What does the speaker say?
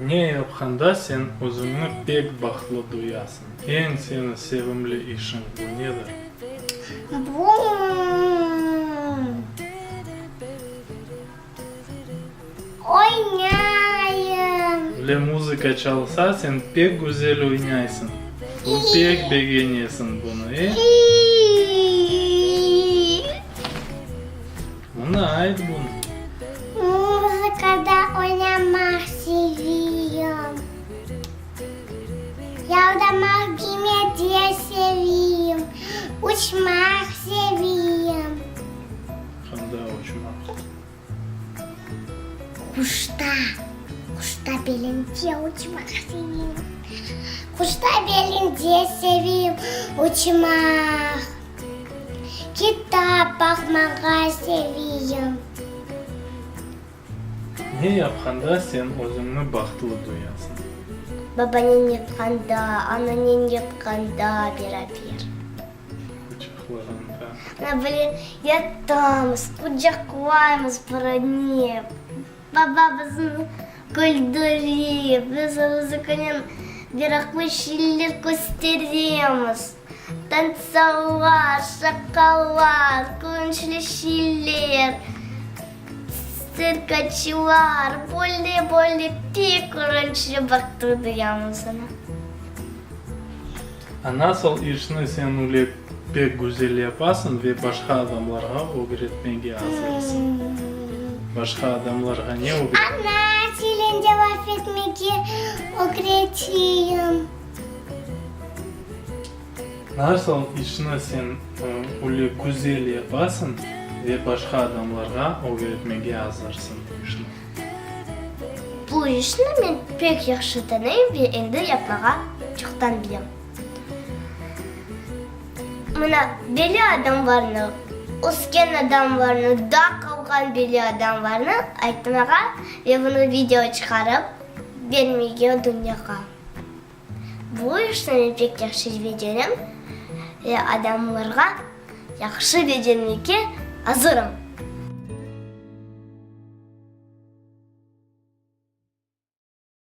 Ne yapqanda sen özüñni pek bahtlı duyasıñ? Eñ seni sevimli işiñ bu nedir? Bu. Oynayım. Öyle muzıka çalsa, sen pek güzel oynaysıñ. Bu pek begenesiñ bunı, e? Mına, ayt bunı. Muzıkada oynamaq seviyim. Yaldamaq gemide seviyim. Uçmaq seviyim. Qanda uçmaq? Quşta, quşta belinde uçmaq seviyim. Quşta belinde seviyim uçmaq. Kitap baqmağa seviyim. Ne yapqanda sen özüñni bahtlı duyasıñ? Babanen yatqanda, ananen yatqanda beraber. Quçaqlağanda. Ana böyle yatamız, qucaqlaymız birini. Baba bizni küldüre, biz muzıkanen meraqlı şeyler kösteremiz. Tantsalar, şaqalar, quvançlı şeyler, tsirkaçılar, böyle-böyle pek quvançlı bahtlı duyamız, ana. A nasıl işni sen öyle pek güzel yapasıñ ve başqa adamlarğa ögretmege azırsıñ? Başqa adamlarğa ne ögret? Ana tilinde laf etmege ögreteyim. Nasıl işni sen öyle güzel yapasıñ ve başqa adamlarğa ögretmege azırsıñ bu işni? Bu işni men pek yahşı tanıyım ve endi yapmağa çoqtan bilem. Mına, belli adamlarnı, ösken adamlarnı, daa qalğan belli adamlarnı aytmağa ve bunı video çıqarıp bermege dünyağa. Bu işni men pek yahşı becerem ve adamlarğa yahşı becermege azırım.